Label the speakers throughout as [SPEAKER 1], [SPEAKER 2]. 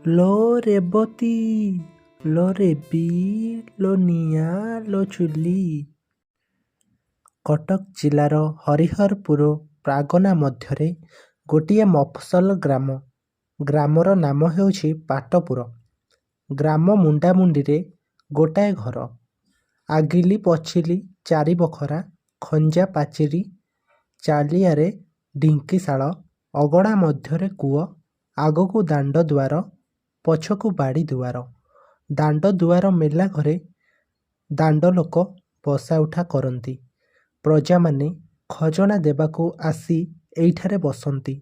[SPEAKER 1] ଲୋ ରେବତୀ! ଲୋ ରେବୀ! ଲୋ ନିଆଁ! ଲୋ ଚୁଲି! କଟକ ଜିଲାର ହରିହରପୁର ପାରଗନା ମଧ୍ୟରେ ଗୋଟିଏ ମଫସଲ ଗ୍ରାମ। ଗ୍ରାମର ନାମ ହେଉଛି ପାଟପୁର। ଗ୍ରାମ ମୁଣ୍ଡାମୁଣ୍ଡିରେ ଗୋଟାଏ ଘର। ଆଗିଲି ପଛିଲି ଚାରିବଖରା, ଖଞ୍ଜା ପାଚିରୀ, ଚାଳିଆରେ ଢିଙ୍କିଶାଳ, ଅଗଣା ମଧ୍ୟରେ କୂଅ, ଆଗକୁ ଦାଣ୍ଡଦୁଆର, ପଛକୁ ବାଡ଼ିଦୁଆର। ଦାଣ୍ଡଦୁଆର ମେଲାଘରେ ଦାଣ୍ଡଲୋକ ବସାଉଠା କରନ୍ତି। ପ୍ରଜାମାନେ ଖଜଣା ଦେବାକୁ ଆସି ଏଇଠାରେ ବସନ୍ତି।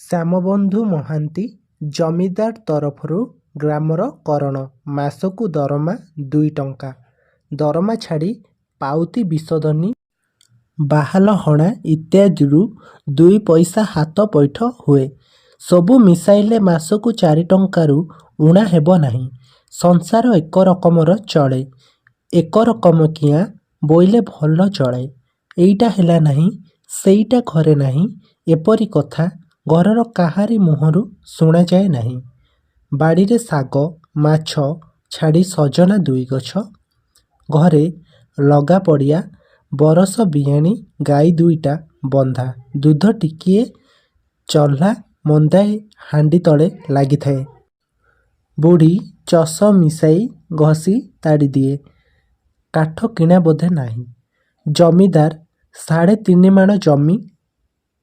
[SPEAKER 1] ଶ୍ୟାମବନ୍ଧୁ ମହାନ୍ତି ଜମିଦାର ତରଫରୁ ଗ୍ରାମର କରଣ। ମାସକୁ ଦରମା ଦୁଇଟଙ୍କା। ଦରମା ଛାଡ଼ି ପାଉତି, ବିଶୋଧନୀ, ବାହାଲହଣା ଇତ୍ୟାଦିରୁ ଦୁଇପଇସା ହାତ ପୈଠ ହୁଏ। ସବୁ ମିଶାଇଲେ ମାସକୁ ଚାରିଟଙ୍କାରୁ ଊଣା ହେବ ନାହିଁ। ସଂସାର ଏକରକମର ଚଳେ। ଏକରକମିକିଆ ବୋଇଲେ ଭଲ ଚଳେ। ଏଇଟା ହେଲା ନାହିଁ, ସେଇଟା ଘରେ ନାହିଁ ଏପରି କଥା ଘରର କାହାରି ମୁହଁରୁ ଶୁଣାଯାଏ ନାହିଁ। ବାଡ଼ିରେ ଶାଗ, ମାଛ ଛାଡ଼ି ସଜନା ଦୁଇଗଛ, ଘରେ ଲଗାପଡ଼ିଆ ବରଷବିଆଣୀ ଗାଈ ଦୁଇଟା ବନ୍ଧା, ଦୁଧ ଟିକିଏ ଚହ୍ଲା ମନ୍ଦାଏ ହାଣ୍ଡିତଳେ ଲାଗିଥାଏ। ବୁଢ଼ୀ ଚଷ ମିଶାଇ ଘଷି ତାଡ଼ିଦିଏ। କାଠ କିଣା ବୋଧେ ନାହିଁ। ଜମିଦାର ସାଢ଼େ ତିନିମାଣ ଜମି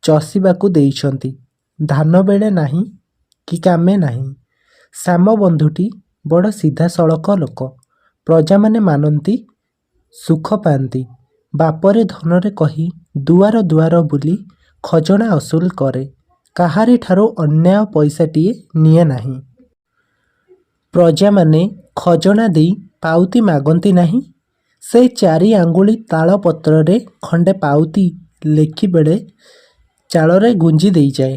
[SPEAKER 1] ଚଷିବାକୁ ଦେଇଛନ୍ତି। ଧାନବେଳେ ନାହିଁ କି କାମେ ନାହିଁ। ଶ୍ୟାମବନ୍ଧୁଟି ବଡ଼ ସିଧା ସଳଖ ଲୋକ। ପ୍ରଜାମାନେ ମାନନ୍ତି, ସୁଖ ପାଆନ୍ତି। ବାପରେ ଧନରେ କହି ଦୁଆର ଦୁଆର ବୁଲି ଖଜଣା ଅସୁଲ କରେ। କାହାରିଠାରୁ ଅନ୍ୟାୟ ପଇସାଟିଏ ନିଏ ନାହିଁ। ପ୍ରଜାମାନେ ଖଜଣା ଦେଇ ପାଉତି ମାଗନ୍ତି ନାହିଁ। ସେ ଚାରି ଆଙ୍ଗୁଳି ତାଳପତ୍ରରେ ଖଣ୍ଡେ ପାଉତି ଲେଖି ବେଢ଼ ଚାଳରେ ଗୁଞ୍ଜି ଦେଇଯାଏ।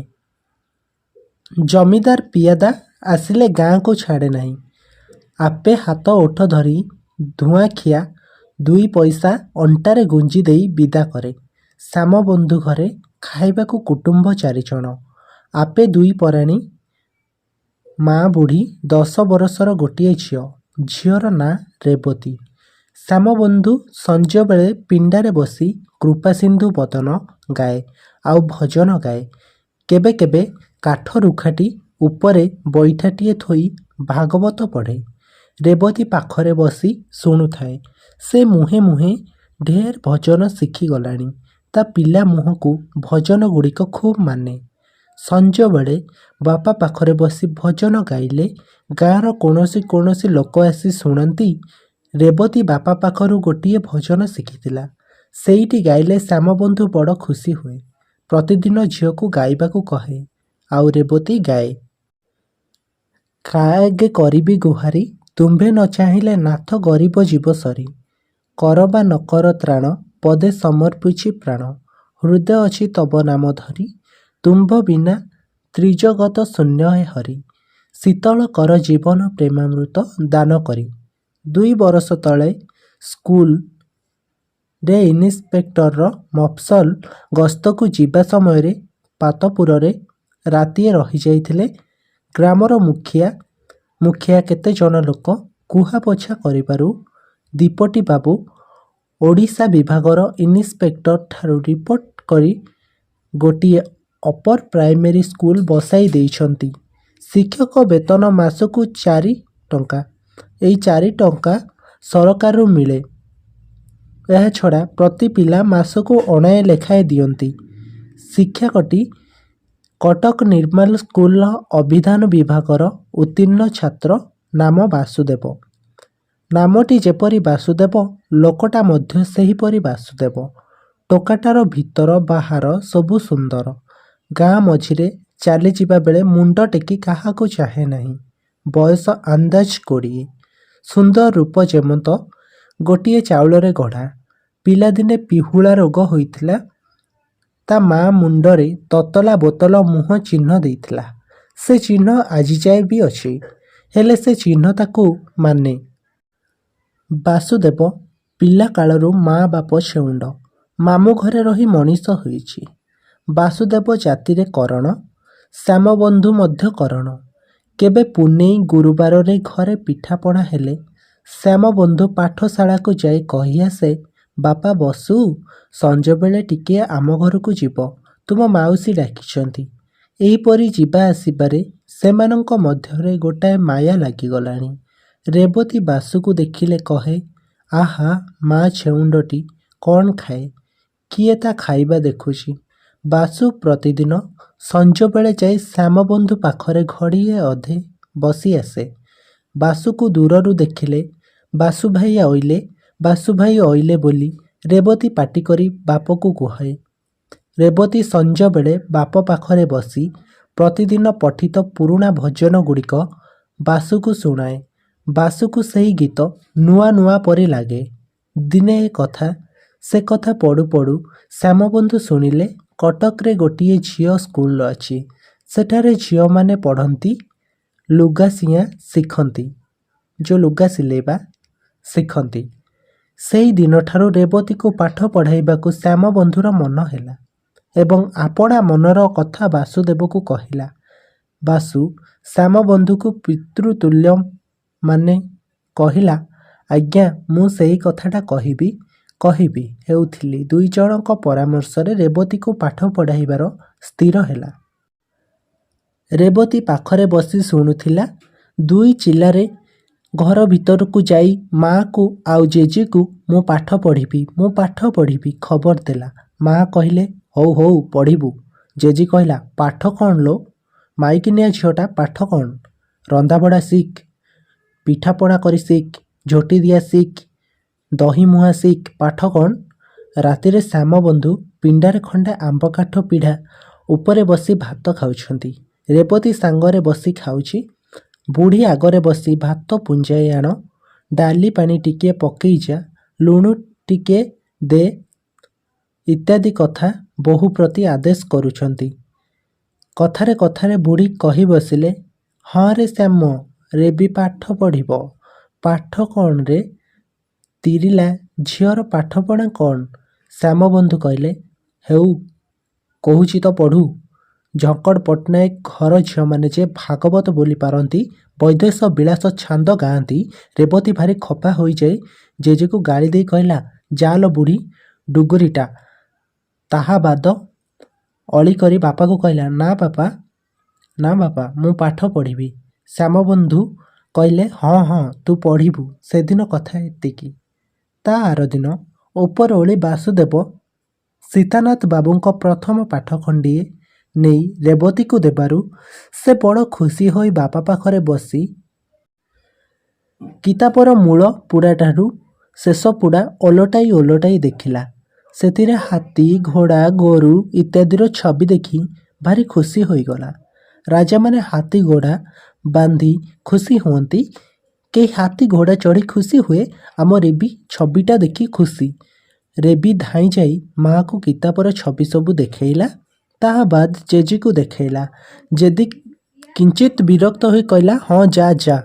[SPEAKER 1] ଜମିଦାର ପିଆଦା ଆସିଲେ ଗାଁକୁ ଛାଡ଼େ ନାହିଁ। ଆପେ ହାତ ଓଠ ଧରି ଧୂଆଁଖିଆ ଦୁଇପଇସା ଅଣ୍ଟାରେ ଗୁଞ୍ଜିଦେଇ ବିଦା କରେ। ଶ୍ୟାମବନ୍ଧୁ ଘରେ ଖାଇବାକୁ କୁଟୁମ୍ବ ଚାରିଜଣ। ଆପେ ଦୁଇ ପରାଣୀ, ମା ବୁଢ଼ୀ, ଦଶବରଷର ଗୋଟିଏ ଝିଅ। ଝିଅର ନାଁ ରେବତୀ। ଶ୍ୟାମବନ୍ଧୁ ସଞ୍ଜବେଳେ ପିଣ୍ଡାରେ ବସି କୃପାସିନ୍ଧୁ ବଦନ ଗାଏ ଆଉ ଭଜନ ଗାଏ। କେବେ କେବେ କାଠ ରୁଖାଟି ଉପରେ ବଇଠାଟିଏ ଥୋଇ ଭାଗବତ ପଢ଼େ। ରେବତୀ ପାଖରେ ବସି ଶୁଣୁଥାଏ। ସେ ମୁହେଁ ମୁହେଁ ଢେର ଭଜନ ଶିଖିଗଲାଣି। ତା' ପିଲା ମୁହଁକୁ ଭଜନଗୁଡ଼ିକ ଖୁବ୍ ମାନେ। ସଞ୍ଜବେଳେ ବାପା ପାଖରେ ବସି ଭଜନ ଗାଇଲେ ଗାଁର କୌଣସି କୌଣସି ଲୋକ ଆସି ଶୁଣନ୍ତି। ରେବତୀ ବାପା ପାଖରୁ ଗୋଟିଏ ଭଜନ ଶିଖିଥିଲା। ସେଇଟି ଗାଇଲେ ଶ୍ୟାମବନ୍ଧୁ ବଡ଼ ଖୁସି ହୁଏ। ପ୍ରତିଦିନ ଝିଅକୁ ଗାଇବାକୁ କହେ, ଆଉ ରେବତୀ ଗାଏ। କା ଆଗେ କରିବି ଗୁହାରି ତୁମ୍ଭେ ନ ଚାହିଁଲେ ନାଥ ଗରିବ ଯିବ ସରି। କର ବା ନ କର ତ୍ରାଣ ପଦେ ସମର୍ପିଛି ପ୍ରାଣ ହୃଦେ ଅଛି ତବ ନାମ ଧରି। ତୁମ୍ଭ ବିନା ତ୍ରିଜଗତ ଶୂନ୍ୟ ହେ ହରି! ଶୀତଳ କର ଜୀବନ ପ୍ରେମାମୃତ ଦାନ କରି। ଦୁଇ ବରଷ ତଳେ ସ୍କୁଲରେ ଇନିସପେକ୍ଟର ମଫସଲ ଗସ୍ତକୁ ଯିବା ସମୟରେ ପାଟପୁରରେ ରାତିଏ ରହିଯାଇଥିଲେ। ଗ୍ରାମର ମୁଖିଆ ମୁଖିଆ କେତେଜଣ ଲୋକ କୁହାପୋଛା କରିବାରୁ ଦିପଟିବାବୁ ଓଡ଼ିଶା ବିଭାଗର ଇନିସପେକ୍ଟରଠାରୁ ରିପୋର୍ଟ କରି ଗୋଟିଏ ଅପର ପ୍ରାଇମେରୀ ସ୍କୁଲ ବସାଇ ଦେଇଛନ୍ତି। ଶିକ୍ଷକ ବେତନ ମାସକୁ ଚାରିଟଙ୍କା। ଏଇ ଚାରିଟଙ୍କା ସରକାରରୁ ମିଳେ। ଏହାଛଡ଼ା ପ୍ରତି ପିଲା ମାସକୁ ଅଣାଏ ଲେଖାଏଁ ଦିଅନ୍ତି। ଶିକ୍ଷକଟି କଟକ ନିର୍ମାଲ ସ୍କୁଲର ଅଭିଧାନ ବିଭାଗର ଉତ୍ତୀର୍ଣ୍ଣ ଛାତ୍ର, ନାମ ବାସୁଦେବ। ନାମଟି ଯେପରି ବାସୁଦେବ, ଲୋକଟା ମଧ୍ୟ ସେହିପରି ବାସୁଦେବ। ଟୋକାଟାର ଭିତର ବାହାର ସବୁ ସୁନ୍ଦର। ଗାଁ ମଝିରେ ଚାଲିଯିବାବେଳେ ମୁଣ୍ଡ ଟେକି କାହାକୁ ଚାହେଁ ନାହିଁ। ବୟସ ଅନ୍ଦାଜ 20। ସୁନ୍ଦର ରୂପ ଯେମନ୍ତ ଗୋଟିଏ ଚାଉଳରେ ଗଢ଼ା। ପିଲାଦିନେ ପିହୁଳା ରୋଗ ହୋଇଥିଲା। ତା' ମା ମୁଣ୍ଡରେ ତତଲା ବୋତଲ ମୁହଁ ଚିହ୍ନ ଦେଇଥିଲା। ସେ ଚିହ୍ନ ଆଜିଯାଏ ବି ଅଛି। ହେଲେ ସେ ଚିହ୍ନ ତାକୁ ମାନେ। ବାସୁଦେବ ପିଲାକାଳରୁ ମା ବାପ ଛେଉଣ୍ଡ। ମାମୁଁଘରେ ରହି ମଣିଷ ହୋଇଛି। ବାସୁଦେବ ଜାତିରେ କରଣ, ଶ୍ୟାମବନ୍ଧୁ ମଧ୍ୟ କରଣ। କେବେ ପୁନେଇଁ ଗୁରୁବାରରେ ଘରେ ପିଠାପଣା ହେଲେ ଶ୍ୟାମବନ୍ଧୁ ପାଠଶାଳାକୁ ଯାଇ କହିଆସେ, "ବାପା ବସୁ, ସଞ୍ଜବେଳେ ଟିକିଏ ଆମ ଘରକୁ ଯିବ, ତୁମ ମାଉସୀ ଡାକିଛନ୍ତି।" ଏହିପରି ଯିବା ଆସିବାରେ ସେମାନଙ୍କ ମଧ୍ୟରେ ଗୋଟାଏ ମାୟା ଲାଗିଗଲାଣି। ରେବତୀ ବାସୁକୁ ଦେଖିଲେ କହେ, "ଆହା, ମା ଛେଉଣ୍ଡଟି କ'ଣ ଖାଏ? କିଏ ତା' ଖାଇବା ଦେଖୁଛି?" ବାସୁ ପ୍ରତିଦିନ ସଞ୍ଜବେଳେ ଯାଇ ଶ୍ୟାମବନ୍ଧୁ ପାଖରେ ଘଡ଼ିଏ ଅଧେ ବସି ଆସେ। ବାସୁକୁ ଦୂରରୁ ଦେଖିଲେ 'ବାସୁଭାଇ ଅଇଲେ, ବାସୁଭାଇ ଅଇଲେ' ବୋଲି ରେବତୀ ପାଟିକରି ବାପକୁ କୁହେ। ରେବତୀ ସଞ୍ଜବେଳେ ବାପ ପାଖରେ ବସି ପ୍ରତିଦିନ ପଠିତ ପୁରୁଣା ଭଜନଗୁଡ଼ିକ ବାସୁକୁ ଶୁଣାଏ। ବାସୁକୁ ସେହି ଗୀତ ନୂଆ ନୂଆ ପରି ଲାଗେ। ଦିନେ ଏ କଥା ସେ କଥା ପଡ଼ୁ ପଡ଼ୁ ଶ୍ୟାମବନ୍ଧୁ ଶୁଣିଲେ କଟକରେ ଗୋଟିଏ ଝିଅ ସ୍କୁଲ ଅଛି। ସେଠାରେ ଝିଅମାନେ ପଢ଼ନ୍ତି, ଲୁଗାସିଆଁ ଶିଖନ୍ତି, ଯେଉଁ ଲୁଗା ସିଲେଇବା ଶିଖନ୍ତି। ସେହି ଦିନଠାରୁ ରେବତୀକୁ ପାଠ ପଢ଼ାଇବାକୁ ଶ୍ୟାମବନ୍ଧୁର ମନ ହେଲା ଏବଂ ଆପଣା ମନର କଥା ବାସୁଦେବକୁ କହିଲା। ବାସୁ ଶ୍ୟାମବନ୍ଧୁକୁ ପିତୃତୁଲ୍ୟ ମାନେ କହିଲା, "ଆଜ୍ଞା, ମୁଁ ସେହି କଥାଟା କହିବି କହିବି ହେଉଥିଲି।" ଦୁଇଜଣଙ୍କ ପରାମର୍ଶରେ ରେବତୀକୁ ପାଠ ପଢ଼ାଇବାର ସ୍ଥିର ହେଲା। ରେବତୀ ପାଖରେ ବସି ଶୁଣୁଥିଲା। ଦୁଇ ଚିଲାରେ ଘର ଭିତରକୁ ଯାଇ ମା'କୁ ଆଉ ଜେଜୀକୁ 'ମୁଁ ପାଠ ପଢ଼ିବି, ମୁଁ ପାଠ ପଢ଼ିବି' ଖବର ଦେଲା। ମା କହିଲେ, "ହଉ ହଉ, ପଢ଼ିବୁ।" ଜେଜୀ କହିଲା, "ପାଠ କ'ଣ ଲୋ? ମାଇକିନିଆ ଝିଅଟା ପାଠ କ'ଣ? ରନ୍ଧାବଢ଼ା ଶିଖ୍, ପିଠାପଣା କରି ଶିଖ୍, ଝୋଟି ଦିଆ ଶିଖ୍, ଦହିମୁହାଁ ଶିଖ୍, ପାଠ କ'ଣ?" ରାତିରେ ଶ୍ୟାମବନ୍ଧୁ ପିଣ୍ଡାରେ ଖଣ୍ଡେ ଆମ୍ବକାଠ ପିଢ଼ା ଉପରେ ବସି ଭାତ ଖାଉଛନ୍ତି। ରେବତୀ ସାଙ୍ଗରେ ବସି ଖାଉଛି। ବୁଢ଼ୀ ଆଗରେ ବସି 'ଭାତ ପୁଞ୍ଜାଏ ଆଣ, ଡାଲି ପାଣି ଟିକିଏ ପକେଇ ଯା, ଲୁଣ ଟିକେ ଦେ' ଇତ୍ୟାଦି କଥା ବୋହୂ ପ୍ରତି ଆଦେଶ କରୁଛନ୍ତି। କଥାରେ କଥାରେ ବୁଢ଼ୀ କହି ବସିଲେ, "ହଁ ରେ ଶ୍ୟାମ, ରେବୀ ପାଠ ପଢ଼ିବ।" "ପାଠ କ'ଣରେ ତିରିଲା ଝିଅର ପାଠପଢ଼ା କ'ଣ?" ଶ୍ୟାମବନ୍ଧୁ କହିଲେ, "ହେଉ, କହୁଛି ତ ପଢ଼ୁ। ଝଙ୍କଡ଼ ପଟ୍ଟନାୟକ ଘର ଝିଅମାନେ ଯେ ଭାଗବତ ବୋଲି ପାରନ୍ତି, ବୈଦେଶ ବିଳାସ ଛାନ୍ଦ ଗାଆନ୍ତି।" ରେବତୀ ଭାରି ଖପା ହୋଇଯାଇ ଜେଜୀକୁ ଗାଳି ଦେଇ କହିଲା, "ଯା ଲୋ ବୁଢ଼ୀ ଡୁଗୁରୀଟା।" ତାହାବାଦ ଅଳି କରି ବାପାକୁ କହିଲା, "ନା ବାପା, ନା ବାପା, ମୁଁ ପାଠ ପଢ଼ିବି।" ଶ୍ୟାମବନ୍ଧୁ କହିଲେ, "ହଁ ହଁ, ତୁ ପଢ଼ିବୁ।" ସେଦିନ କଥା ଏତିକି। ତା' ଆରଦିନ ଉପରଓଳି ବାସୁଦେବ ସୀତାନାଥ ବାବୁଙ୍କ ପ୍ରଥମ ପାଠ ଖଣ୍ଡିଏ ନେଇ ରେବତୀକୁ ଦେବାରୁ ସେ ବଡ଼ ଖୁସି ହୋଇ ବାପା ପାଖରେ ବସି କିତାପର ମୂଳ ପୁଡ଼ାଠାରୁ ଶେଷ ପୁଡ଼ା ଓଲଟାଇ ଓଲଟାଇ ଦେଖିଲା। ସେଥିରେ ହାତୀ, ଘୋଡ଼ା, ଗୋରୁ ଇତ୍ୟାଦିର ଛବି ଦେଖି ଭାରି ଖୁସି ହୋଇଗଲା। ରାଜାମାନେ ହାତୀ ଘୋଡ଼ା ବାନ୍ଧି ଖୁସି ହୁଅନ୍ତି, କେହି ହାତୀ ଘୋଡ଼ା ଚଢ଼ି ଖୁସି ହୁଏ, ଆମ ରେବୀ ଛବିଟା ଦେଖି ଖୁସି। ରେବୀ ଧାଇଁଯାଇ ମା'କୁ କିତାପର ଛବି ସବୁ ଦେଖେଇଲା। ତାହାବାଦ ଜେଜୀକୁ ଦେଖେଇଲା। ଜେଜୀ କିଞ୍ଚିତ୍ ବିରକ୍ତ ହୋଇ କହିଲା, "ହଁ, ଯା ଯା।"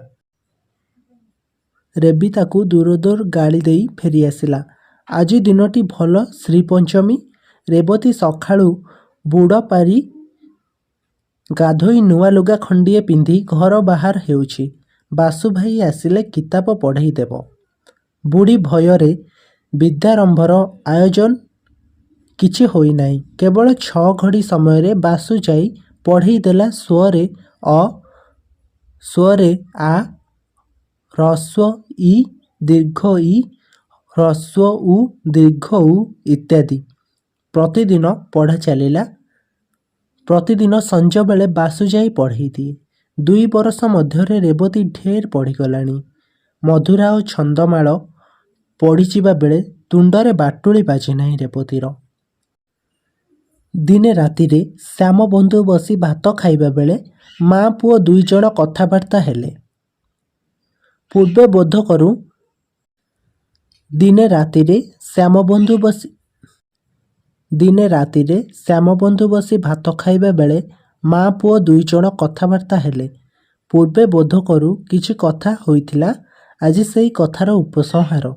[SPEAKER 1] ରେବୀ ତାକୁ ଦୂର ଦୂର ଗାଳି ଦେଇ ଫେରିଆସିଲା। ଆଜି ଦିନଟି ଭଲ ଶ୍ରୀପଞ୍ଚମୀ। ରେବତୀ ସକାଳୁ ବୁଡ଼ ପାରି ଗାଧୋଇ ନୂଆ ଲୁଗା ଖଣ୍ଡିଏ ପିନ୍ଧି ଘର ବାହାର ହେଉଛି। ବାସୁଭାଇ ଆସିଲେ କିତାପ ପଢ଼େଇ ଦେବ। ବୁଢ଼ୀ ଭୟରେ ବିଦ୍ୟାରମ୍ଭର ଆୟୋଜନ କିଛି ହୋଇନାହିଁ। କେବଳ ଛଅଘଡ଼ି ସମୟରେ ବାସୁ ଯାଇ ପଢ଼େଇ ଦେଲା ସ୍ୱରେ ଅ, ସ୍ୱରେ ଆ, ହ୍ରସ୍ୱ ଇ, ଦୀର୍ଘ ଈ, ହ୍ରସ୍ୱ ଉ, ଦୀର୍ଘ ଊ ଇତ୍ୟାଦି। ପ୍ରତିଦିନ ପଢ଼ା ଚାଲିଲା। ପ୍ରତିଦିନ ସଞ୍ଜବେଳେ ବାସୁ ଯାଇ ପଢ଼େଇ ଦିଏ। ଦୁଇ ବରଷ ମଧ୍ୟରେ ରେବତୀ ଢେର ପଢ଼ିଗଲାଣି। ମଧୁରା ଓ ଛନ୍ଦମାଳ ପଢ଼ିଯିବାବେଳେ ତୁଣ୍ଡରେ ବାଟୁଳି ବାଜେ ନାହିଁ ରେବତୀର। ଦିନେ ରାତିରେ ଶ୍ୟାମବନ୍ଧୁ ବସି ଭାତ ଖାଇବାବେଳେ ମା ପୁଅ ଦୁଇଜଣ କଥାବାର୍ତ୍ତା ହେଲେ। ପୂର୍ବେ ବୋଧକରୁଁ ଦିନେ ରାତିରେ ଶ୍ୟାମବନ୍ଧୁ ବସି ଦିନେ ରାତିରେ ଶ୍ୟାମବନ୍ଧୁ ବସି ଭାତ ଖାଇବାବେଳେ ମା ପୁଅ ଦୁଇଜଣ କଥାବାର୍ତ୍ତା ହେଲେ। ପୂର୍ବେ ବୋଧକରୁଁ କିଛି କଥା ହୋଇଥିଲା, ଆଜି ସେହି କଥାର ଉପସଂହାର।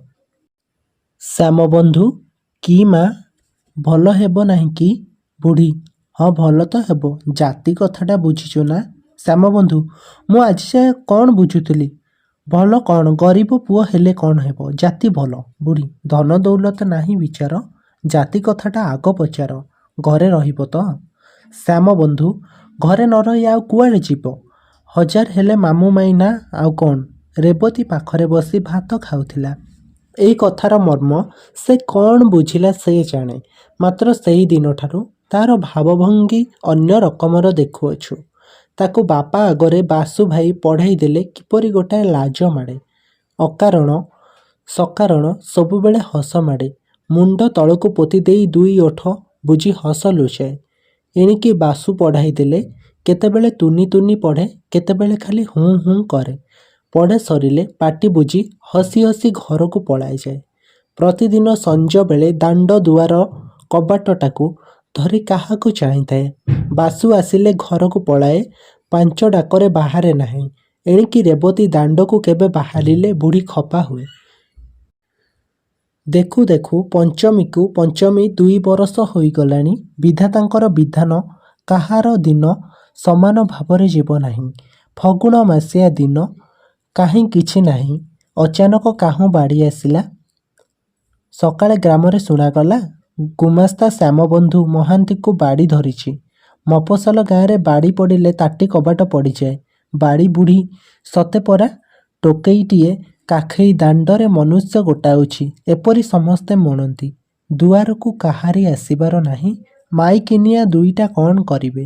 [SPEAKER 1] ଶ୍ୟାମବନ୍ଧୁ କି ମା, ଭଲ ହେବ ନାହିଁ କି? ବୁଢ଼ୀ ହଁ, ଭଲ ତ ହେବ, ଜାତି କଥାଟା ବୁଝିଛୁ ନା? ଶ୍ୟାମବନ୍ଧୁ, ମୁଁ ଆଜିଯାଏ କ'ଣ ବୁଝୁଥିଲି? ଭଲ କ'ଣ? ଗରିବ ପୁଅ ହେଲେ କ'ଣ ହେବ, ଜାତି ଭଲ। ବୁଢ଼ୀ, ଧନ ଦୌଲତ ନାହିଁ ବିଚାର, ଜାତି କଥାଟା ଆଗ ପଚାର। ଘରେ ରହିବ ତ? ଶ୍ୟାମବନ୍ଧୁ, ଘରେ ନ ରହି ଆଉ କୁଆଡ଼େ ଯିବ? ହଜାର ହେଲେ ମାମୁଁ ମାଇଁ ନା ଆଉ କ'ଣ? ରେବତୀ ପାଖରେ ବସି ଭାତ ଖାଉଥିଲା। ଏଇ କଥାର ମର୍ମ ସେ କ'ଣ ବୁଝିଲା ସେ ଜାଣେ। ମାତ୍ର ସେଇ ଦିନଠାରୁ ତା'ର ଭାବଭଙ୍ଗୀ ଅନ୍ୟ ରକମର ଦେଖୁଅଛୁ। ତାକୁ ବାପା ଆଗରେ ବାସୁ ଭାଇ ପଢ଼ାଇ ଦେଲେ କିପରି ଗୋଟାଏ ଲାଜ ମାଡ଼େ। ଅକାରଣ ସକାରଣ ସବୁବେଳେ ହସ ମାଡ଼େ। ମୁଣ୍ଡ ତଳକୁ ପୋତିଦେଇ ଦୁଇ ଓଠ ବୁଜି ହସ ଲୁଚାଏ। ଏଣିକି ବାସୁ ପଢ଼ାଇ ଦେଲେ କେତେବେଳେ ତୁନି ତୁନି ପଢ଼େ, କେତେବେଳେ ଖାଲି ହୁଁ ହୁଁ କରେ। ପଢ଼ା ସରିଲେ ପାଟି ବୁଜି ହସି ହସି ଘରକୁ ପଳାଇଯାଏ। ପ୍ରତିଦିନ ସଞ୍ଜବେଳେ ଦାଣ୍ଡ ଦୁଆର କବାଟଟାକୁ ଧରି କାହାକୁ ଚାହିଁଥାଏ। ବାସୁ ଆସିଲେ ଘରକୁ ପଳାଏ, ପାଞ୍ଚ ଡାକରେ ବାହାରେ ନାହିଁ। ଏଣିକି ରେବତୀ ଦାଣ୍ଡକୁ କେବେ ବାହାରିଲେ ବୁଢ଼ୀ ଖପା ହୁଏ। ଦେଖୁ ଦେଖୁ ପଞ୍ଚମୀକୁ ପଞ୍ଚମୀ 2 ବରଷ ହୋଇଗଲାଣି। ବିଧାତାଙ୍କର ବିଧାନ କାହାର ଦିନ ସମାନ ଭାବରେ ଯିବ ନାହିଁ। ଫଗୁଣ ମାସିଆ ଦିନ, କାହିଁ କିଛି ନାହିଁ, ଅଚାନକ କାହୁଁ ବାଡ଼ି ଆସିଲା। ସକାଳେ ଗ୍ରାମରେ ଶୁଣାଗଲା, ଗୁମାସ୍ତା ଶ୍ୟାମବନ୍ଧୁ ମହାନ୍ତିକୁ ବାଡ଼ି ଧରିଛି। ମଫସଲ ଗାଁରେ ବାଡ଼ି ପଡ଼ିଲେ ତାଟି କବାଟ ପଡ଼ିଯାଏ। ବାଡ଼ି ବୁଢ଼ୀ ସତେ ପରା ଟୋକେଇଟିଏ କାଖେଇ ଦାଣ୍ଡରେ ମନୁଷ୍ୟ ଗୋଟାଉଛି, ଏପରି ସମସ୍ତେ ମଣନ୍ତି। ଦୁଆରକୁ କାହାରି ଆସିବାର ନାହିଁ। ମାଇକିନିଆ ଦୁଇଟା କ'ଣ କରିବେ?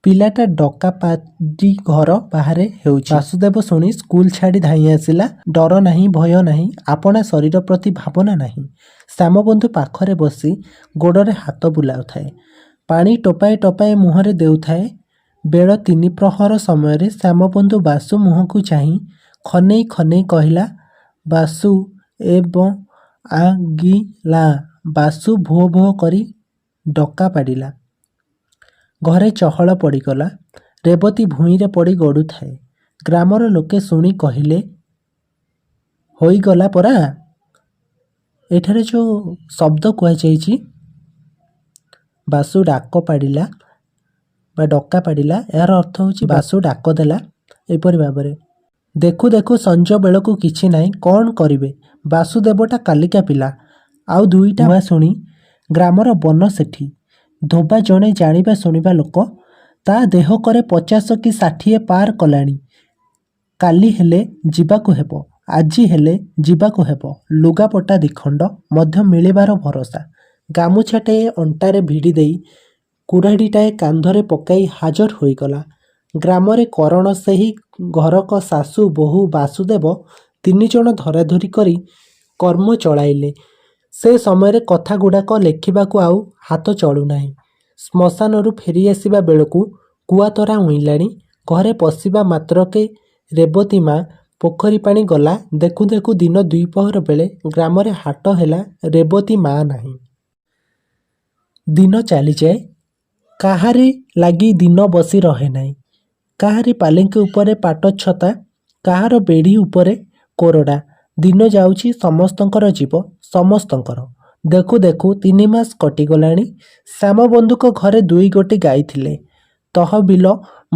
[SPEAKER 1] ପିଲାଟା ଡକାପାଡ଼ି ଘର ବାହାରେ ହେଉଛି। ବାସୁଦେବ ଶୁଣି ସ୍କୁଲ ଛାଡ଼ି ଧାଇଁ ଆସିଲା। ଡର ନାହିଁ, ଭୟ ନାହିଁ, ଆପଣା ଶରୀର ପ୍ରତି ଭାବନା ନାହିଁ। ଶ୍ୟାମବନ୍ଧୁ ପାଖରେ ବସି ଗୋଡ଼ରେ ହାତ ବୁଲାଉଥାଏ। ପାଣି ଟୋପାଏ ଟୋପାଏ ମୁହଁରେ ଦେଉଥାଏ। ବେଳ ତିନିପ୍ରହର ସମୟରେ ଶ୍ୟାମବନ୍ଧୁ ବାସୁ ମୁହଁକୁ ଚାହିଁ ଖନେଇ ଖନେଇ କହିଲା, ବାସୁ ଏ ବ ଆ ଗି ଲା। ବାସୁ ଭୋ ଭୋ କରି ଡକା ପାଡ଼ିଲା। ଘରେ ଚହଳ ପଡ଼ିଗଲା। ରେବତୀ ଭୂଇଁରେ ପଡ଼ି ଗଡ଼ୁଥାଏ। ଗ୍ରାମର ଲୋକେ ଶୁଣି କହିଲେ, ହୋଇଗଲା ପରା। ଏଠାରେ ଯେଉଁ ଶବ୍ଦ କୁହାଯାଇଛି, ବାସୁ ଡାକ ପାଡ଼ିଲା ବା ଡକା ପାଡ଼ିଲା, ଏହାର ଅର୍ଥ ହେଉଛି ବାସୁ ଡାକ ଦେଲା। ଏପରି ଭାବରେ ଦେଖୁ ଦେଖୁ ସଞ୍ଜ ବେଳକୁ କିଛି ନାହିଁ। କ'ଣ କରିବେ? ବାସୁଦେବଟା କାଲିକା ପିଲା। ଆଉ ଦୁଇଟା ଶୁଣି ଗ୍ରାମର ବନ ସେଠି ଧୋବା ଜଣେ ଜାଣିବା ଶୁଣିବା ଲୋକ। ତା ଦେହ କରେ 50 କି 60 ପାର କଲାଣି। କାଲି ହେଲେ ଯିବାକୁ ହେବ, ଆଜି ହେଲେ ଯିବାକୁ ହେବ। ଲୁଗାପଟା ଦିଖଣ୍ଡ ମଧ୍ୟ ମିଳିବାର ଭରସା। ଗାମୁଛାଟାଏ ଅଣ୍ଟାରେ ଭିଡ଼ିଦେଇ କୁରାଢ଼ିଟାଏ କାନ୍ଧରେ ପକାଇ ହାଜର ହୋଇଗଲା। ଗ୍ରାମରେ କରଣ ସେହି ଘରକ ଶାଶୁ, ବୋହୂ, ବାସୁଦେବ ତିନିଜଣ ଧରାଧରି କରି କର୍ମ ଚଳାଇଲେ। ସେ ସମୟରେ କଥାଗୁଡ଼ାକ ଲେଖିବାକୁ ଆଉ ହାତ ଚଳୁନାହିଁ। ଶ୍ମଶାନରୁ ଫେରିଆସିବା ବେଳକୁ କୁଆତରା ଉଇଁଲାଣି। ଘରେ ପଶିବା ମାତ୍ରକେ ରେବତୀ ମା ପୋଖରୀ ପାଣି ଗଲା। ଦେଖୁ ଦେଖୁ ଦିନ ଦ୍ୱିପ୍ରହର ବେଳେ ଗ୍ରାମରେ ହାଟ ହେଲା, ରେବତୀ ମା ନାହିଁ। ଦିନ ଚାଲିଯାଏ। କାହାରି ଲାଗି ଦିନ ବସି ରହେ ନାହିଁ। କାହାରି ପାଲିଙ୍କି ଉପରେ ପାଟଛତା, କାହାର ବେଢ଼ି ଉପରେ କୋରଡ଼ା। ଦିନ ଯାଉଛି, ସମସ୍ତଙ୍କର ଯିବ, ସମସ୍ତଙ୍କର। ଦେଖୁ ଦେଖୁ 3 ମାସ କଟିଗଲାଣି। ଶ୍ୟାମବନ୍ଧୁଙ୍କ ଘରେ ଦୁଇଗୋଟି ଗାଈ ଥିଲେ। ତହବିଲ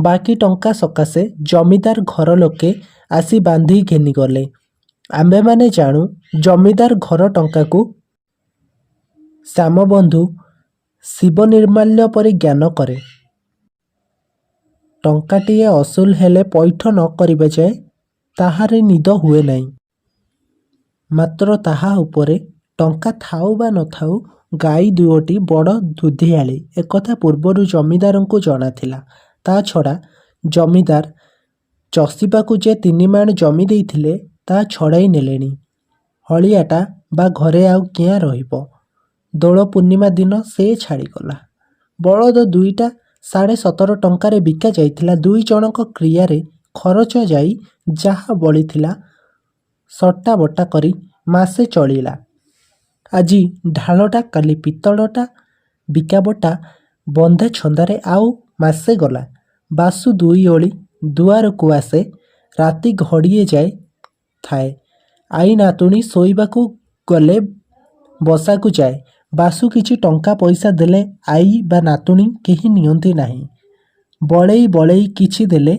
[SPEAKER 1] ବାକି ଟଙ୍କା ସକାଶେ ଜମିଦାର ଘର ଲୋକେ ଆସି ବାନ୍ଧି ଘେନିଗଲେ। ଆମ୍ଭେମାନେ ଜାଣୁ, ଜମିଦାର ଘର ଟଙ୍କାକୁ ଶ୍ୟାମବନ୍ଧୁ ଶିବନିର୍ମାଲ୍ୟ ପରି ଜ୍ଞାନ କରେ। ଟଙ୍କାଟିଏ ଅସୁଲ ହେଲେ ପୈଠ ନ କରିବା ଯାଏ ତାହାରି ନିଦ ହୁଏ ନାହିଁ। ମାତ୍ର ତାହା ଉପରେ ଟଙ୍କା ଥାଉ ବା ନ ଥାଉ ଗାଈ ଦୁଇଓଟି ବଡ଼ ଦୁଧିଆଳୀ, ଏକଥା ପୂର୍ବରୁ ଜମିଦାରଙ୍କୁ ଜଣାଥିଲା। ତା ଛଡ଼ା ଜମିଦାର ଚଷିବାକୁ ଯେ ତିନିମାଣ ଜମି ଦେଇଥିଲେ, ତା ଛଡ଼ାଇ ନେଲେଣି। ହଳିଆଟା ବା ଘରେ ଆଉ କିଆଁ ରହିବ? ଦୋଳ ପୂର୍ଣ୍ଣିମା ଦିନ ସେ ଛାଡ଼ିଗଲା। ବଳଦ ଦୁଇଟା 17.5 ଟଙ୍କାରେ ବିକା ଯାଇଥିଲା। ଦୁଇଜଣଙ୍କ କ୍ରିୟାରେ ଖରଚ ଯାଇ ଯାହା ବଳିଥିଲା, ସଟାବଟା କରି ମାସେ ଚଳିଲା। ଆଜି ଢାଳଟା କାଲି ପିତ୍ତଳଟା ବିକାବଟା ବନ୍ଧାଛନ୍ଦାରେ ଆଉ ମାସେ ଗଲା। ବାସୁ ଦୁଇଓଳି ଦୁଆରକୁ ଆସେ, ରାତି ଘଡ଼ିଏ ଯାଏ ଥାଏ। ଆଈ ନାତୁଣୀ ଶୋଇବାକୁ ଗଲେ ବସାକୁ ଯାଏ। ବାସୁ କିଛି ଟଙ୍କା ପଇସା ଦେଲେ ଆଈ ବା ନାତୁଣୀ କେହି ନିଅନ୍ତି ନାହିଁ। ବଳେଇ ବଳେଇ କିଛି ଦେଲେ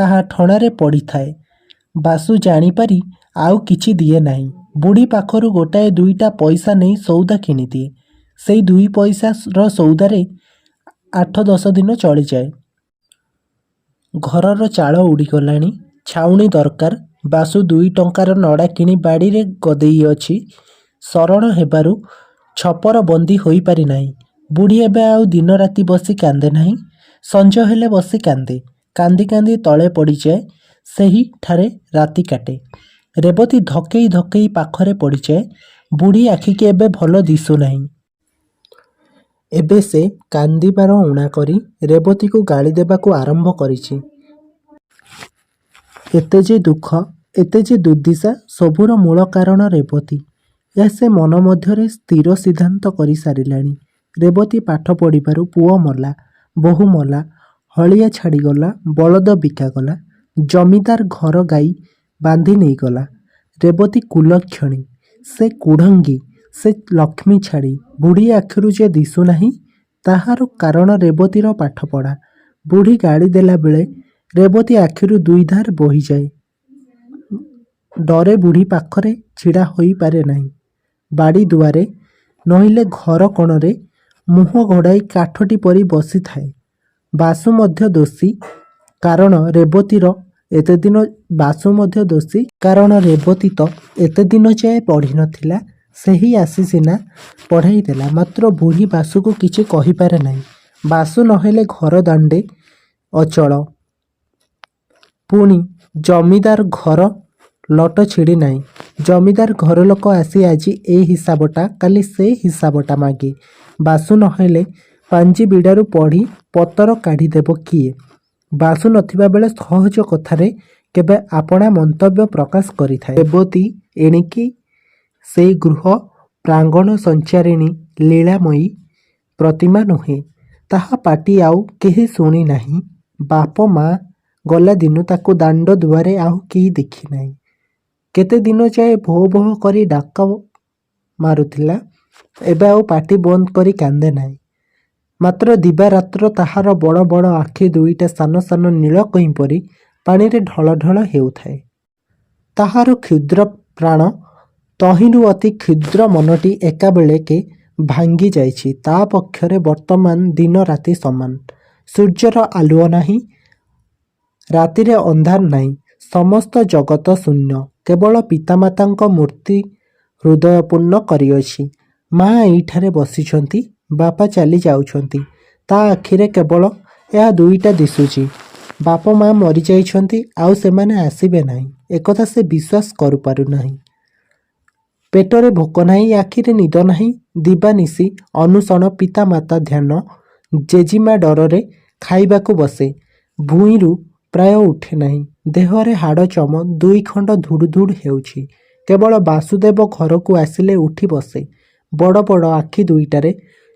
[SPEAKER 1] ତାହା ଠଣାରେ ପଡ଼ିଥାଏ। ବାସୁ ଜାଣିପାରି ଆଉ କିଛି ଦିଏ ନାହିଁ। ବୁଢ଼ୀ ପାଖରୁ ଗୋଟାଏ ଦୁଇଟା ପଇସା ନେଇ ସଉଦା କିଣିଦିଏ। ସେଇ ଦୁଇପଇସାର ସଉଦାରେ ଆଠ ଦଶ ଦିନ ଚଳିଯାଏ। ଘରର ଚାଳ ଉଡ଼ିଗଲାଣି। ଛାଉଣି ଦରକାର। ବାସୁ ଦୁଇଟଙ୍କାର ନଡ଼ା କିଣି ବାଡ଼ିରେ ଗଦେଇଅଛି। ଶରଣ ହେବାରୁ ଛପର ବନ୍ଦି ହୋଇପାରି ନାହିଁ। ବୁଢ଼ୀ ଏବେ ଆଉ ଦିନରାତି ବସି କାନ୍ଦେ ନାହିଁ। ସଞ୍ଜ ହେଲେ ବସି କାନ୍ଦେ। କାନ୍ଦି କାନ୍ଦି ତଳେ ପଡ଼ିଯାଏ। ସେହିଠାରେ ରାତି କାଟେ। ରେବତୀ ଧକେଇ ଧକେଇ ପାଖରେ ପଡ଼ିଯାଏ। ବୁଢ଼ୀ ଆଖିକି ଏବେ ଭଲ ଦିଶୁନାହିଁ। ଏବେ ସେ କାନ୍ଦିବାର ଊଣା କରି ରେବତୀକୁ ଗାଳି ଦେବାକୁ ଆରମ୍ଭ କରିଛି। ଏତେ ଯେ ଦୁଃଖ, ଏତେ ଯେ ଦୁର୍ଦ୍ଦଶା ସବୁର ମୂଳ କାରଣ ରେବତୀ। ଏହା ସେ ମନ ମଧ୍ୟରେ ସ୍ଥିର ସିଦ୍ଧାନ୍ତ କରି ସାରିଲାଣି। ରେବତୀ ପାଠ ପଢ଼ିବାରୁ ପୁଅ ମଲା, ବୋହୂ ମଲା, ହଳିଆ ଛାଡ଼ିଗଲା, ବଳଦ ବିକାଗଲା, ଜମିଦାର ଘର ଗାଈ ବାନ୍ଧି ନେଇଗଲା। ରେବତୀ କୁଲକ୍ଷଣୀ, ସେ କୁଢ଼ଙ୍ଗୀ, ସେ ଲକ୍ଷ୍ମୀ ଛାଡ଼ି। ବୁଢ଼ୀ ଆଖିରୁ ଯେ ଦିଶୁନାହିଁ ତାହାର କାରଣ ରେବତୀର ପାଠପଢ଼ା। ବୁଢ଼ୀ ଗାଳି ଦେଲାବେଳେ ରେବତୀ ଆଖିରୁ ଦୁଇଧାର ବୋହିଯାଏ। ଡରେ ବୁଢ଼ୀ ପାଖରେ ଛିଡ଼ା ହୋଇପାରେ ନାହିଁ। ବାଡ଼ି ଦୁଆରେ, ନୋହିଲେ ଘର କୋଣରେ ମୁହଁ ଘୋଡ଼ାଇ କାଠଟି ପରି ବସିଥାଏ। ବାସୁ ମଧ୍ୟ ଦୋଷୀ, କାରଣ ରେବତୀର ଏତେଦିନ ବାସୁ ମଧ୍ୟ ଦୋଷୀ, କାରଣ ରେବତୀ ତ ଏତେଦିନ ଯାଏ ପଢ଼ି ନ ଥିଲା। ସେହି ଆସି ସିନା ପଢ଼ାଇ ଦେଲା। ମାତ୍ର ବୁଢ଼ୀ ବାସୁକୁ କିଛି କହିପାରେ ନାହିଁ। ବାସୁ ନ ହେଲେ ଘର ଦଣ୍ଡେ ଅଚଳ। ପୁଣି ଜମିଦାର ଘର ଲଟ ଛିଡ଼ି ନାହିଁ। ଜମିଦାର ଘରଲୋକ ଆସି ଆଜି ଏ ହିସାବଟା, କାଲି ସେ ହିସାବଟା ମାଗେ। ବାସୁ ନ ହେଲେ ପାଞ୍ଜି ବିଡ଼ାରୁ ପଢ଼ି ପତର କାଢ଼ିଦେବ କିଏ? ବାସୁ ନ ଥିବାବେଳେ ସହଜ କଥାରେ କେବେ ଆପଣା ମନ୍ତବ୍ୟ ପ୍ରକାଶ କରିଥାଏ। ରେବତୀ ଏଣିକି ସେଇ ଗୃହ ପ୍ରାଙ୍ଗଣ-ସଞ୍ଚାରିଣୀ ଲୀଳାମୟୀ ପ୍ରତିମା ନୁହେଁ। ତାହା ପାଟି ଆଉ କେହି ଶୁଣି ନାହିଁ। ବାପ ମା ଗଲା ଦିନୁ ତାକୁ ଦାଣ୍ଡ ଦୁଆରେ ଆଉ କେହି ଦେଖି ନାହିଁ। କେତେ ଦିନଯାଏ ଭୋ ଭୋ କରି ଡାକ ମାରୁଥିଲା। ଏବେ ଆଉ ପାଟି ବନ୍ଦ କରି କାନ୍ଦେ ନାହିଁ। ମାତ୍ର ଦିବାରାତ୍ର ତାହାର ବଡ଼ ବଡ଼ ଆଖି ଦୁଇଟା ସାନ ସାନ ନୀଳ କଇଁ ପରି ପାଣିରେ ଢଳ ଢଳ ହେଉଥାଏ। ତାହାର କ୍ଷୁଦ୍ର ପ୍ରାଣ, ତହିଁରୁ ଅତି କ୍ଷୁଦ୍ର ମନଟି ଏକାବେଳକେ ଭାଙ୍ଗି ଯାଇଛି। ତା' ପକ୍ଷରେ ବର୍ତ୍ତମାନ ଦିନ ରାତି ସମାନ। ସୂର୍ଯ୍ୟର ଆଲୁଅ ନାହିଁ, ରାତିରେ ଅନ୍ଧାର ନାହିଁ। ସମସ୍ତ ଜଗତ ଶୂନ୍ୟ। କେବଳ ପିତାମାତାଙ୍କ ମୂର୍ତ୍ତି ହୃଦୟ ପୂର୍ଣ୍ଣ କରିଅଛି। ମା ଏଇଠାରେ ବସିଛନ୍ତି, ବାପା ଚାଲି ଯାଉଛନ୍ତି। ତା' ଆଖିରେ କେବଳ ଏହା ଦୁଇଟା ଦିଶୁଛି। ବାପ ମା ମରିଯାଇଛନ୍ତି, ଆଉ ସେମାନେ ଆସିବେ ନାହିଁ, ଏକଥା ସେ ବିଶ୍ୱାସ କରିପାରୁ ନାହିଁ। ପେଟରେ ଭୋକ ନାହିଁ, ଆଖିରେ ନିଦ ନାହିଁ। ଦିବାନିଶି ଅନୁସରଣ ପିତାମାତା ଧ୍ୟାନ। ଜେଜିମା ଡରରେ ଖାଇବାକୁ ବସେ, ଭୂଇଁରୁ ପ୍ରାୟ ଉଠେ ନାହିଁ। ଦେହରେ ହାଡ଼ ଚମ ଦୁଇଖଣ୍ଡ ଧୁଡ଼ୁ ଧୁଡ଼ୁ ହେଉଛି। କେବଳ ବାସୁଦେବ ଘରକୁ ଆସିଲେ ଉଠି ବସେ। ବଡ଼ ବଡ଼ ଆଖି ଦୁଇଟାରେ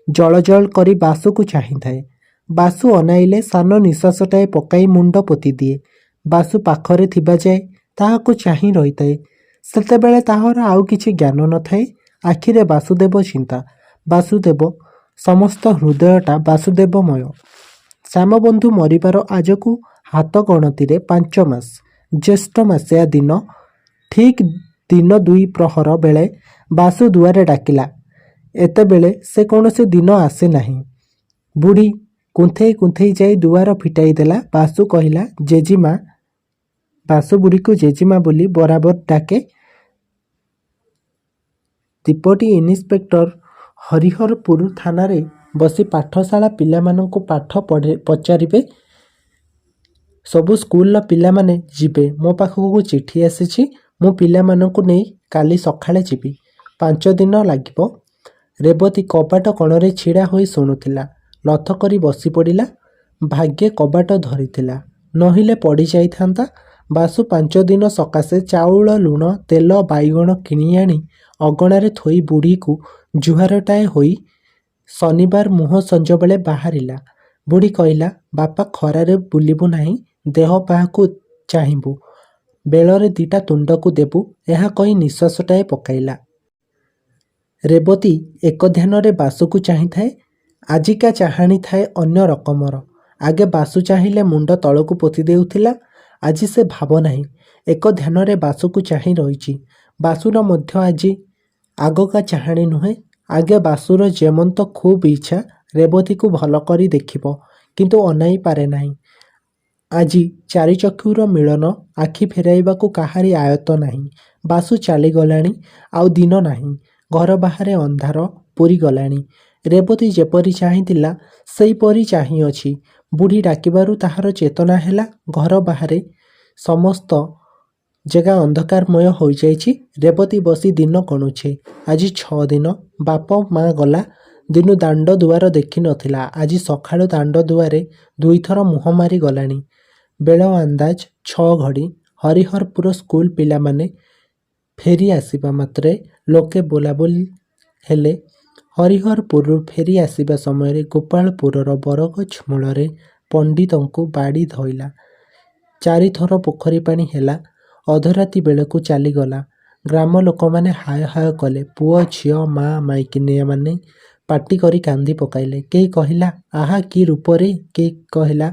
[SPEAKER 1] ଜଳଜଳ କରି ବାସୁକୁ ଚାହିଁଥାଏ। ବାସୁ ଅନାଇଲେ ସାନ ନିଶ୍ୱାସଟାଏ ପକାଇ ମୁଣ୍ଡ ପୋତିଦିଏ। ବାସୁ ପାଖରେ ଥିବାଯାଏ ତାହାକୁ ଚାହିଁ ରହିଥାଏ। ସେତେବେଳେ ତାହାର ଆଉ କିଛି ଜ୍ଞାନ ନ ଥାଏ। ଆଖିରେ ବାସୁଦେବ ଚିନ୍ତା, ବାସୁଦେବ, ସମସ୍ତ ହୃଦୟଟା ବାସୁଦେବମୟ। ଶ୍ୟାମବନ୍ଧୁ ମରିବାର ଆଜକୁ ହାତଗଣତିରେ 5 ମାସ। ଜ୍ୟେଷ୍ଠ ମାସିଆ ଦିନ ଠିକ୍ ଦିନ ଦ୍ୱିପ୍ରହର ବେଳେ ବାସୁ ଦୁଆରେ ଡାକିଲା। ଏତେବେଳେ ସେ କୌଣସି ଦିନ ଆସେ ନାହିଁ। ବୁଢ଼ୀ କୁନ୍ଥେଇ କୁନ୍ଥେଇ ଯାଇ ଦୁଆର ଫିଟାଇ ଦେଲା। ବାସୁ କହିଲା, "ଜେଜିମା" ବାସୁ ବୁଢ଼ୀକୁ ଜେଜିମା ବୋଲି ବରାବର ଡାକେ। ଡିପୋଟି ଇନିସ୍ପେକ୍ଟର ହରିହରପୁର ଥାନାରେ ବସି ପାଠଶାଳା ପିଲାମାନଙ୍କୁ ପାଠ ପଚାରିବେ। ସବୁ ସ୍କୁଲର ପିଲାମାନେ ଯିବେ। ମୋ ପାଖକୁ ଚିଠି ଆସିଛି। ମୁଁ ପିଲାମାନଙ୍କୁ ନେଇ କାଲି ସକାଳେ ଯିବି। 5 ଦିନ ଲାଗିବ। ରେବତୀ କବାଟ କଣରେ ଛିଡ଼ା ହୋଇ ଶୁଣୁଥିଲା। ଲଥକରି ବସିପଡ଼ିଲା। ଭାଗ୍ୟେ କବାଟ ଧରିଥିଲା, ନୋହିଲେ ପଡ଼ିଯାଇଥାନ୍ତା। ବାସୁ 5 ଦିନ ସକାଶେ ଚାଉଳ, ଲୁଣ, ତେଲ, ବାଇଗଣ କିଣିଆଣି ଅଗଣାରେ ଥୋଇ ବୁଢ଼ୀକୁ ଜୁହାରଟାଏ ହୋଇ ଶନିବାର ମୁହଁ ସଞ୍ଜବେଳେ ବାହାରିଲା। ବୁଢ଼ୀ କହିଲା, "ବାପା, ଖରାରେ ବୁଲିବୁ ନାହିଁ, ଦେହ ପାହାକୁ ଚାହିଁବୁ, ବେଳରେ ଦିଟା ତୁଣ୍ଡକୁ ଦେବୁ" ଏହା କହି ନିଶ୍ୱାସଟାଏ ପକାଇଲା। ରେବତୀ ଏକଧ୍ୟାନରେ ବାସୁକୁ ଚାହିଁଥାଏ। ଆଜିକା ଚାହାଣି ଥାଏ ଅନ୍ୟ ରକମର। ଆଗେ ବାସୁ ଚାହିଁଲେ ମୁଣ୍ଡ ତଳକୁ ପୋତି ଦେଉଥିଲା। ଆଜି ସେ ଭାବ ନାହିଁ। ଏକଧ୍ୟାନରେ ବାସୁକୁ ଚାହିଁ ରହିଛି। ବାସୁର ମଧ୍ୟ ଆଜି ଆଗକା ଚାହାଣି ନୁହେଁ। ଆଗେ ବାସୁର ଯେମନ୍ତ ଖୁବ୍ ଇଚ୍ଛା ରେବତୀକୁ ଭଲକରି ଦେଖିବ; କିନ୍ତୁ ଅନାଇ ପାରେ ନାହିଁ। ଆଜି ଚାରିଚକ୍ଷୁର ମିଳନ, ଆଖି ଫେରାଇବାକୁ କାହାରି ଆୟତ୍ତ ନାହିଁ। ବାସୁ ଚାଲିଗଲାଣି, ଆଉ ଦିନ ନାହିଁ। ଘର ବାହାରେ ଅନ୍ଧାର ପୂରିଗଲାଣି। ରେବତୀ ଯେପରି ଚାହିଁଥିଲା, ସେହିପରି ଚାହିଁଅଛି। ବୁଢ଼ୀ ଡାକିବାରୁ ତାହାର ଚେତନା ହେଲା। ଘର ବାହାରେ ସମସ୍ତ ଜାଗା ଅନ୍ଧକାରମୟ ହୋଇଯାଇଛି। ରେବତୀ ବସି ଦିନ ଗଣୁଛି। ଆଜି 6 ଦିନ। ବାପ ମା ଗଲା ଦିନୁ ଦାଣ୍ଡ ଦୁଆର ଦେଖି ନ ଥିଲା। ଆଜି ସକାଳୁ ଦାଣ୍ଡ ଦୁଆରେ ଦୁଇଥର ମୁହଁ ମାରି ଗଲାଣି। ବେଳ ଅନ୍ଦାଜ 6 ଘଡ଼ି। ହରିହରପୁର ସ୍କୁଲ ପିଲାମାନେ ଫେରି ଆସିବା ମାତ୍ରେ ଲୋକେ ବୋଲାବୋଲି ହେଲେ। ହରିହରପୁରରୁ ଫେରି ଆସିବା ସମୟରେ ଗୋପାଳପୁରର ବରଗଛ ମୂଳରେ ପଣ୍ଡିତଙ୍କୁ ବାଡ଼ି ଧଇଲା। ଚାରିଥର ପୋଖରୀପାଣି ହେଲା। ଅଧରାତି ବେଳକୁ ଚାଲିଗଲା। ଗ୍ରାମ ଲୋକମାନେ ହାୟ ହାୟ କଲେ। ପୁଅ ଝିଅ ମା ମାଇକିନିଆମାନେ ପାଟିକରି କାନ୍ଦି ପକାଇଲେ। କେହି କହିଲା, ଆହା କି ରୂପରେ! କେହି କହିଲା,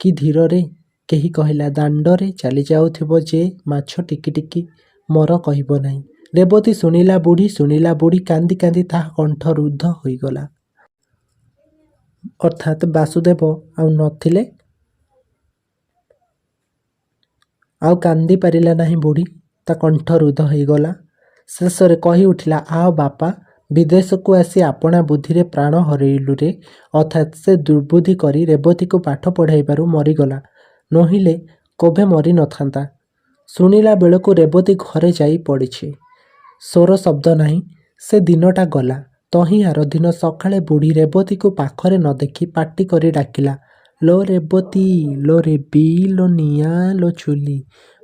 [SPEAKER 1] କି ଧୀରରେ! କେହି କହିଲା, ଦାଣ୍ଡରେ ଚାଲିଯାଉଥିବ ଯେ ମାଛ ଟିକି ଟିକି ମର କହିବ ନାହିଁ। ରେବତୀ ଶୁଣିଲା, ବୁଢ଼ୀ ଶୁଣିଲା। ବୁଢ଼ୀ କାନ୍ଦି କାନ୍ଦି ତାହା କଣ୍ଠ ରୁଦ୍ଧ ହୋଇଗଲା। ଅର୍ଥାତ୍ ବାସୁଦେବ ଆଉ ନ ଥିଲେ। ଆଉ କାନ୍ଦି ପାରିଲା ନାହିଁ ବୁଢ଼ୀ। ତା' କଣ୍ଠ ରୁଦ୍ଧ ହୋଇଗଲା। ଶେଷରେ କହିଉଠିଲା, ଆହା ବାପା, ବିଦେଶକୁ ଆସି ଆପଣା ବୁଦ୍ଧିରେ ପ୍ରାଣ ହରେଇଲୁରେ। ଅର୍ଥାତ୍ ସେ ଦୁର୍ବୁଦ୍ଧି କରି ରେବତୀକୁ ପାଠ ପଢ଼ାଇବାରୁ ମରିଗଲା, ନୋହିଲେ କେଭେ ମରି ନ ଥାନ୍ତା। ଶୁଣିଲା ବେଳକୁ ରେବତୀ ଘରେ ଯାଇ ପଡ଼ିଛି। ସୋର ଶବ୍ଦ ନାହିଁ। ସେ ଦିନଟା ଗଲା। ତହିଁ ଆରଦିନ ସକାଳେ ବୁଢ଼ୀ ରେବତୀକୁ ପାଖରେ ନ ଦେଖି ପାଟିକରି ଡାକିଲା, ଲୋ ରେବତୀ, ଲୋ ରେବୀ, ଲୋ ନିଆଁ, ଲୋ ଚୁଲୀ।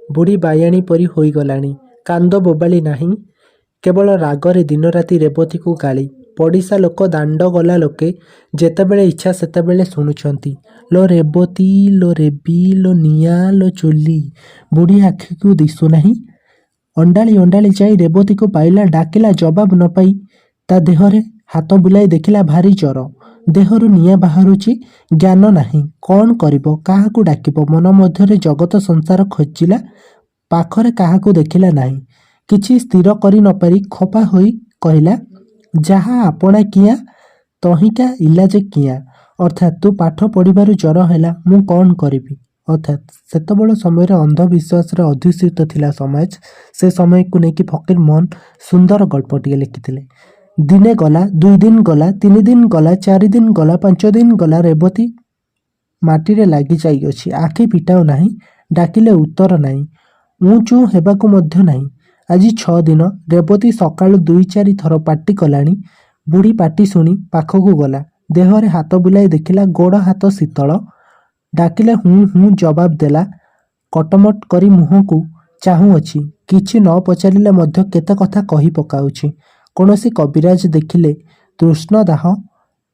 [SPEAKER 1] ବୁଢ଼ୀ ବାୟାଣୀ ପରି ହୋଇଗଲାଣି। କାନ୍ଦ ବୋବାଳି ନାହିଁ। କେବଳ ରାଗରେ ଦିନରାତି ରେବତୀକୁ ଗାଳି। ପଡ଼ିଶା ଲୋକ, ଦାଣ୍ଡଗଲା ଲୋକେ ଯେତେବେଳେ ଇଚ୍ଛା ସେତେବେଳେ ଶୁଣୁଛନ୍ତି, ଲୋ ରେବତୀ, ଲୋ ରେବୀ, ଲୋ ନିଆଁ, ଲୋ ଚୁଲୀ। ବୁଢ଼ୀ ଆଖିକୁ ଦିଶୁନାହିଁ। ଅଣ୍ଡାଳି ଅଣ୍ଡାଳି ଯାଇ ରେବତୀକୁ ପାଇଲା। ଡାକିଲା। ଜବାବ ନ ପାଇ ତା' ଦେହରେ ହାତ ବୁଲାଇ ଦେଖିଲା, ଭାରି ଜର। ଦେହରୁ ନିଆଁ ବାହାରୁଛି। ଜ୍ଞାନ ନାହିଁ। କ'ଣ କରିବ, କାହାକୁ ଡାକିବ? ମନ ମଧ୍ୟରେ ଜଗତ ସଂସାର ଖୋଜିଲା। ପାଖରେ କାହାକୁ ଦେଖିଲା ନାହିଁ। କିଛି ସ୍ଥିର କରି ନ ପାରି ଖପା ହୋଇ କହିଲା, ଯାହା ଆପଣା କିଆଁ, ତହିଁକା ଇଲାଜ କିଆଁ? ଅର୍ଥାତ୍ ତୁ ପାଠ ପଢ଼ିବାରୁ ଜର ହେଲା, ମୁଁ କ'ଣ କରିବି? ଅର୍ଥାତ୍ ସେତେବେଳ ସମୟରେ ଅନ୍ଧବିଶ୍ୱାସରେ ଅଧ୍ୟୁଷିତ ଥିଲା ସମାଜ। ସେ ସମୟକୁ ନେଇକି ଫକୀରମୋହନ ସୁନ୍ଦର ଗଳ୍ପଟିଏ ଲେଖିଥିଲେ। ଦିନେ ଗଲା, 2 ଦିନ ଗଲା, 3 ଦିନ ଗଲା, 4 ଦିନ ଗଲା, 5 ଦିନ ଗଲା। ରେବତୀ ମାଟିରେ ଲାଗି ଯାଇଅଛି। ଆଖି ଫିଟାଉ ନାହିଁ। ଡାକିଲେ ଉତ୍ତର ନାହିଁ। ଉଁ ଚୁଁ ହେବାକୁ ମଧ୍ୟ ନାହିଁ। ଆଜି 6 ଦିନ। ରେବତୀ ସକାଳୁ ଦୁଇ ଚାରି ଥର ପାଟି କଲାଣି। ବୁଢ଼ୀ ପାଟି ଶୁଣି ପାଖକୁ ଗଲା। ଦେହରେ ହାତ ବୁଲାଇ ଦେଖିଲା, ଗୋଡ଼ ହାତ ଶୀତଳ। ଡାକିଲେ ହୁଁ ହୁଁ ଜବାବ ଦେଲା। କଟମଟ କରି ମୁହଁକୁ ଚାହୁଁଅଛି। କିଛି ନ ପଚାରିଲେ ମଧ୍ୟ କେତେ କଥା କହି ପକାଉଛି। କୌଣସି କବିରାଜ ଦେଖିଲେ ତୃଷ୍ଣଦାହ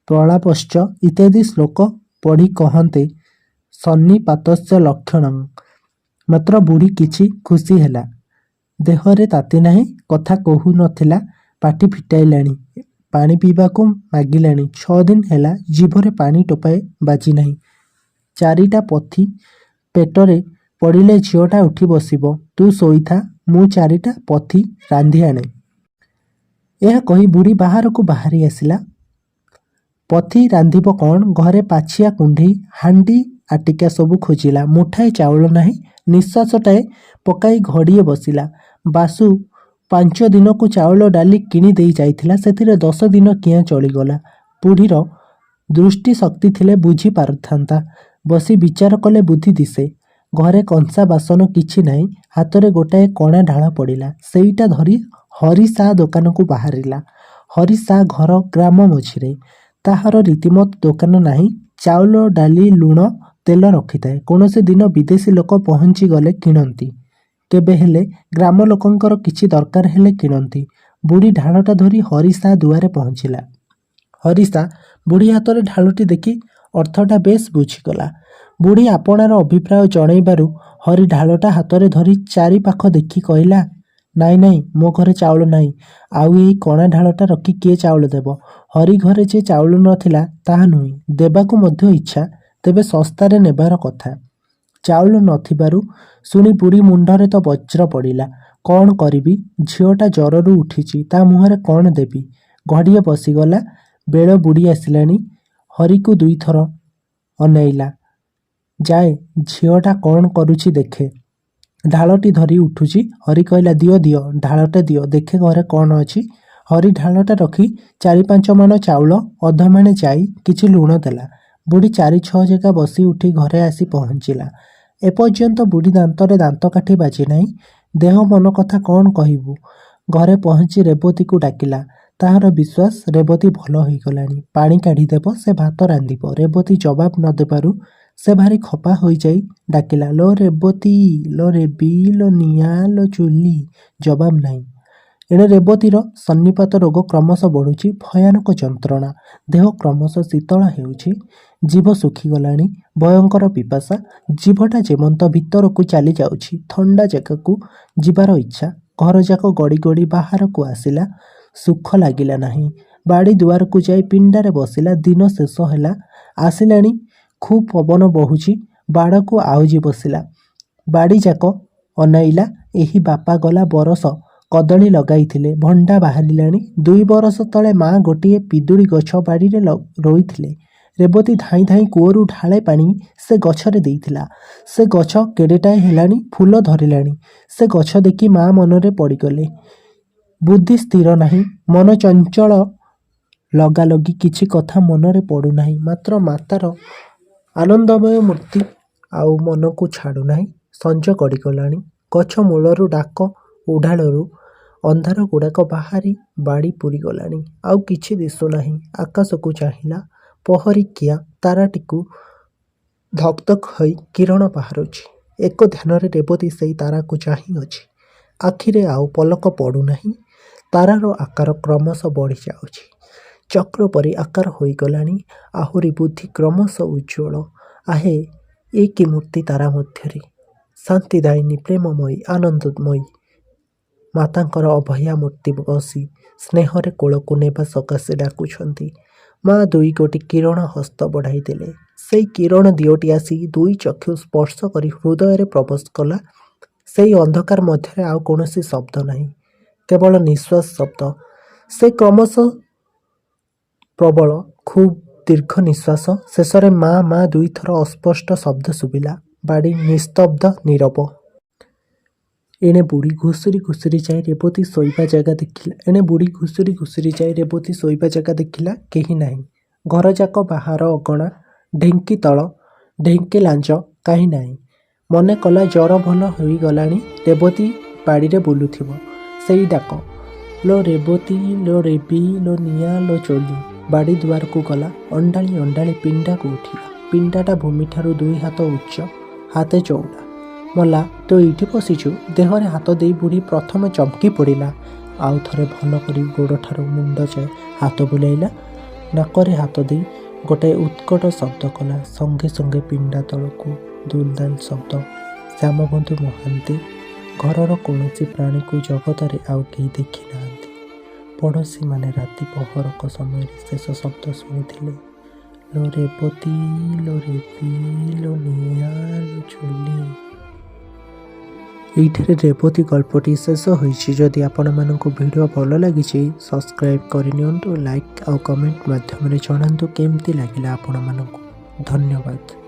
[SPEAKER 1] ପ୍ରଳାପଶ୍ଚ ଇତ୍ୟାଦି ଶ୍ଳୋକ ପଢ଼ି କହନ୍ତେ, ସନ୍ନିପାତସ୍ୟ ଲକ୍ଷଣଂ। ମାତ୍ର ବୁଢ଼ୀ କିଛି ଖୁସି ହେଲା। ଦେହରେ ତାତି ନାହିଁ। କଥା କହୁ ନ ଥିଲା, ପାଟି ଫିଟାଇଲାଣି। ପାଣି ପିଇବାକୁ ମାଗିଲାଣି। 6 ଦିନ ହେଲା ଜିଭରେ ପାଣି ଟୋପାଏ ବାଜି ନାହିଁ। ଚାରିଟା ପଥି ପେଟରେ ପଡ଼ିଲେ ଝିଅଟା ଉଠି ବସିବ। ତୁ ଶୋଇଥା, ମୁଁ ଚାରିଟା ପଥି ରାନ୍ଧି ଆଣେ। ଏହା କହି ବୁଢ଼ୀ ବାହାରକୁ ବାହାରି ଆସିଲା। ପଥି ରାନ୍ଧିବ କ'ଣ, ଘରେ ପାଛିଆ କୁଣ୍ଢେଇ, ହାଣ୍ଡି ଆଟିକା ସବୁ ଖୋଜିଲା। ମୁଠାଏ ଚାଉଳ ନାହିଁ। ନିଶ୍ୱାସଟାଏ ପକାଇ ଘଡ଼ିଏ ବସିଲା। ବାସୁ 5 ଦିନକୁ ଚାଉଳ ଡାଲି କିଣି ଦେଇ ଯାଇଥିଲା। ସେଥିରେ 10 ଦିନ କିଆଁ ଚଳିଗଲା। ବୁଢ଼ୀର ଦୃଷ୍ଟି ଶକ୍ତି ଥିଲେ ବୁଝି ପାରୁଥାନ୍ତା। ବସି ବିଚାର କଲେ ବୁଦ୍ଧି ଦିଶେ। ଘରେ କଂସା ବାସନ କିଛି ନାହିଁ। ହାତରେ ଗୋଟାଏ କଣା ଢାଳ ପଡ଼ିଲା। ସେଇଟା ଧରି ହରି ସା ଦୋକାନକୁ ବାହାରିଲା। ହରି ସା ଘର ଗ୍ରାମ ମଝିରେ। ତାହାର ରୀତିମତ ଦୋକାନ ନାହିଁ। ଚାଉଳ ଡାଲି ଲୁଣ ତେଲ ରଖିଥାଏ। କୌଣସି ଦିନ ବିଦେଶୀ ଲୋକ ପହଞ୍ଚିଗଲେ କିଣନ୍ତି। କେବେ ହେଲେ ଗ୍ରାମ ଲୋକଙ୍କର କିଛି ଦରକାର ହେଲେ କିଣନ୍ତି। ବୁଢ଼ୀ ଢାଳଟା ଧରି ହରି ସା ଦୁଆରେ ପହଞ୍ଚିଲା। ହରି ସା ବୁଢ଼ୀ ହାତରେ ଢାଳଟି ଦେଖି ଅର୍ଥଟା ବେଶ୍ ବୁଝିଗଲା। ବୁଢ଼ୀ ଆପଣାର ଅଭିପ୍ରାୟ ଜଣାଇବାରୁ ହରି ଢାଳଟା ହାତରେ ଧରି ଚାରିପାଖ ଦେଖି କହିଲା, ନାଇଁ ନାଇଁ, ମୋ ଘରେ ଚାଉଳ ନାହିଁ। ଆଉ ଏଇ କଣା ଢାଳଟା ରଖି କିଏ ଚାଉଳ ଦେବ? ହରି ଘରେ ଯେ ଚାଉଳ ନ ଥିଲା ତାହା ନୁହେଁ, ଦେବାକୁ ମଧ୍ୟ ଇଚ୍ଛା। ତେବେ ଶସ୍ତାରେ ନେବାର କଥା। ଚାଉଳ ନଥିବାରୁ ଶୁଣି ବୁଢ଼ୀ ମୁଣ୍ଡରେ ତ ବଜ୍ର ପଡ଼ିଲା। କ'ଣ କରିବି? ଝିଅଟା ଜ୍ୱରରୁ ଉଠିଛି, ତା' ମୁହଁରେ କ'ଣ ଦେବି? ଘଡ଼ିଏ ବସିଗଲା। ବେଳ ବୁଡ଼ି ଆସିଲାଣି। ହରିକୁ ଦୁଇଥର ଅନାଇଲା। ଯାଏ, ଝିଅଟା କ'ଣ କରୁଛି ଦେଖେ। ଢାଳଟି ଧରି ଉଠୁଛି। ହରି କହିଲା, ଦିଅ ଦିଅ, ଢାଳଟା ଦିଅ, ଦେଖେ ଘରେ କ'ଣ ଅଛି। ହରି ଢାଳଟା ରଖି 4-5 ମାଣ ଚାଉଳ, ଅଧମାଣେ ଜାଇ, କିଛି ଲୁଣ ଦେଲା। ବୁଢ଼ୀ 4-6 ଜାଗା ବସି ଉଠି ଘରେ ଆସି ପହଞ୍ଚିଲା। ଏପର୍ଯ୍ୟନ୍ତ ବୁଢ଼ୀ ଦାନ୍ତରେ ଦାନ୍ତକାଠି ବାଜିନାହିଁ। ଦେହ ମନ କଥା କ'ଣ କହିବୁ? ଘରେ ପହଞ୍ଚି ରେବତୀକୁ ଡାକିଲା। ତାହାର ବିଶ୍ୱାସ, ରେବତୀ ଭଲ ହୋଇଗଲାଣି, ପାଣି କାଢ଼ିଦେବ, ସେ ଭାତ ରାନ୍ଧିବ। ରେବତୀ ଜବାବ ନ ଦେବାରୁ ସେ ଭାରି ଖପା ହୋଇଯାଇ ଡାକିଲା, ଲୋ ରେବତୀ, ଲୋ ରେବୀ, ଲୋ ନିଆଁ, ଲୋ ଚୁଲି। ଜବାବ ନାହିଁ। ଏଣେ ରେବତୀର ସନ୍ନିପାତ ରୋଗ କ୍ରମଶଃ ବଢ଼ୁଛି। ଭୟାନକ ଯନ୍ତ୍ରଣା। ଦେହ କ୍ରମଶଃ ଶୀତଳ ହେଉଛି। ଜିଭ ଶୁଖିଗଲାଣି। ଭୟଙ୍କର ପିପାସା। ଜିଭଟା ଯେମନ୍ତ ଭିତରକୁ ଚାଲିଯାଉଛି। ଥଣ୍ଡା ଜାଗାକୁ ଯିବାର ଇଚ୍ଛା। ଘରଯାକ ଗଡ଼ି ଗଡ଼ି ବାହାରକୁ ଆସିଲା। ସୁଖ ଲାଗିଲା ନାହିଁ। ବାଡ଼ି ଦୁଆରକୁ ଯାଇ ପିଣ୍ଡାରେ ବସିଲା। ଦିନ ଶେଷ ହେଲା ଆସିଲାଣି। ଖୁବ୍ ପବନ ବହୁଛି। ବାଡ଼କୁ ଆଉଜି ବସିଲା। ବାଡ଼ିଯାକ ଅନାଇଲା। ଏହି ବାପା ଗଲା ବରଷ କଦଳୀ ଲଗାଇଥିଲେ, ଭଣ୍ଡା ବାହାରିଲାଣି। 2 ବରଷ ତଳେ ମା' ଗୋଟିଏ ପିଜୁଳି ଗଛ ବାଡ଼ିରେ ରୋଇଥିଲେ। ରେବତୀ ଧାଇଁ ଧାଇଁ କୂଅରୁ ଢାଳେ ପାଣି ସେ ଗଛରେ ଦେଇଥିଲା। ସେ ଗଛ କେଡ଼େଟାଏ ହେଲାଣି, ଫୁଲ ଧରିଲାଣି। ସେ ଗଛ ଦେଖି ମା' ମନରେ ପଡ଼ିଗଲେ। ବୁଦ୍ଧି ସ୍ଥିର ନାହିଁ, ମନ ଚଞ୍ଚଳ। ଲଗାଲଗି କିଛି କଥା ମନରେ ପଡ଼ୁନାହିଁ। ମାତ୍ର ମାତାର ଆନନ୍ଦମୟ ମୂର୍ତ୍ତି ଆଉ ମନକୁ ଛାଡ଼ୁନାହିଁ। ସଞ୍ଜ ଗଡ଼ିଗଲାଣି। ଗଛ ମୂଳରୁ ଡାକ ଉଢ଼ାଳରୁ ଅନ୍ଧାରଗୁଡ଼ାକ ବାହାରି ବାଡ଼ି ପୂରିଗଲାଣି। ଆଉ କିଛି ଦିଶୁନାହିଁ। ଆକାଶକୁ ଚାହିଁଲା। ପହରିକିଆ ତାରାଟିରୁ ଧକ୍ ଧକ୍ ହୋଇ କିରଣ ବାହାରୁଛି। ଏକଧ୍ୟାନରେ ରେବତୀ ସେଇ ତାରାକୁ ଚାହିଁଅଛି। ଆଖିରେ ଆଉ ପଲକ ପଡ଼ୁନାହିଁ। ତାରାର ଆକାର କ୍ରମଶଃ ବଢ଼ିଯାଉଛି। ଚକ୍ର ପରି ଆକାର ହୋଇଗଲାଣି। ଆହୁରି ବୁଦ୍ଧି କ୍ରମଶଃ ଉଜ୍ଜ୍ୱଳ। ଆହେ, ଏ କି ମୂର୍ତ୍ତି ତାରା ମଧ୍ୟରେ! ଶାନ୍ତିଦାୟିନୀ, ପ୍ରେମମୟୀ, ଆନନ୍ଦମୟୀ ମାତାଙ୍କର ଅଭୟା ମୂର୍ତ୍ତି ବସି ସ୍ନେହରେ କୋଳକୁ ନେବା ସକାଶେ ଡାକୁଛନ୍ତି। ମା' ଦୁଇଗୋଟି କିରଣ ହସ୍ତ ବଢ଼ାଇଦେଲେ। ସେଇ କିରଣ ଦିଓଟି ଆସି ଦୁଇ ଚକ୍ଷୁ ସ୍ପର୍ଶ କରି ହୃଦୟରେ ପ୍ରବେଶ କଲା। ସେଇ ଅନ୍ଧକାର ମଧ୍ୟରେ ଆଉ କୌଣସି ଶବ୍ଦ ନାହିଁ। କେବଳ ନିଃଶ୍ୱାସ ଶବ୍ଦ। ସେ କ୍ରମଶଃ ପ୍ରବଳ, ଖୁବ୍ ଦୀର୍ଘ ନିଃଶ୍ୱାସ। ଶେଷରେ ମା, ମା ଦୁଇଥର ଅସ୍ପଷ୍ଟ ଶବ୍ଦ ଶୁଭିଲା। ବାଡ଼ି ନିସ୍ତବ୍ଧ, ନୀରବ। ଏଣେ ବୁଢ଼ୀ ଘୁଷୁରି ଘୁଷୁରି ଯାଇ ରେବତୀ ଶୋଇବା ଜାଗା ଦେଖିଲା। ଏଣେ ବୁଢ଼ୀ ଘୁଷୁରି ଘୁଷୁରି ଯାଇ ରେବତୀ ଶୋଇବା ଜାଗା ଦେଖିଲା, କେହି ନାହିଁ। ଘରଯାକ, ବାହାର ଅଗଣା, ଢେଙ୍କି ତଳ, ଢେଙ୍କି ଲାଞ୍ଜ କାହିଁ ନାହିଁ। ମନେ କଲା ଜ୍ୱର ଭଲ ହୋଇଗଲାଣି, ରେବତୀ ବାଡ଼ିରେ ବୁଲୁଥିବ। ସେଇ ଡାକ, ଲୋ ରେବତୀ, ଲୋ ରେବୀ, ଲୋ ନିଆଁ, ଲୋ ଚୁଲି। ବାଡ଼ି ଦୁଆରକୁ ଗଲା। ଅଣ୍ଡାଳି ଅଣ୍ଡାଳି ପିଣ୍ଡାକୁ ଉଠିଲା। ପିଣ୍ଡାଟା ଭୂମିଠାରୁ 2 ହାତ ଉଚ୍ଚ, ହାତେ ଚଉଡ଼ା। ମଲା, ତୁ ଏଇଠି ବସିଛୁ? ଦେହରେ ହାତ ଦେଇ ବୁଢ଼ୀ ପ୍ରଥମେ ଚମକି ପଡ଼ିଲା। ଆଉ ଥରେ ଭଲ କରି ଗୋଡ଼ଠାରୁ ମୁଣ୍ଡଯାଏ ହାତ ବୁଲାଇଲା। ନାକରେ ହାତ ଦେଇ ଗୋଟାଏ ଉତ୍କଟ ଶବ୍ଦ କଲା। ସଙ୍ଗେ ସଙ୍ଗେ ପିଣ୍ଡା ତଳକୁ ଦୁଲଦାଲ ଶବ୍ଦ। ଶ୍ୟାମବନ୍ଧୁ ମହାନ୍ତି ଘରର କୌଣସି ପ୍ରାଣୀକୁ ଜଗତରେ ଆଉ କେହି ଦେଖି ନାହାନ୍ତି। ପଡ଼ୋଶୀମାନେ ରାତି ପହରକ ସମୟରେ ଶେଷ ଶବ୍ଦ ଶୁଣିଥିଲେ, ଲୋ ରେବତୀ, ଲୋ ରେବୀ, ଲୋ ନିଆଁ, ଲୋ ଚୁଲି। ଏଇଠାରେ ରେବତୀ ଗଳ୍ପଟି ଶେଷ ହୋଇଛି। ଯଦି ଆପଣମାନଙ୍କୁ ଭିଡ଼ିଓ ଭଲ ଲାଗିଛି, ସବସ୍କ୍ରାଇବ୍ କରିନିଅନ୍ତୁ। ଲାଇକ୍ ଆଉ କମେଣ୍ଟ ମାଧ୍ୟମରେ ଜଣାନ୍ତୁ କେମିତି ଲାଗିଲା ଆପଣମାନଙ୍କୁ। ଧନ୍ୟବାଦ।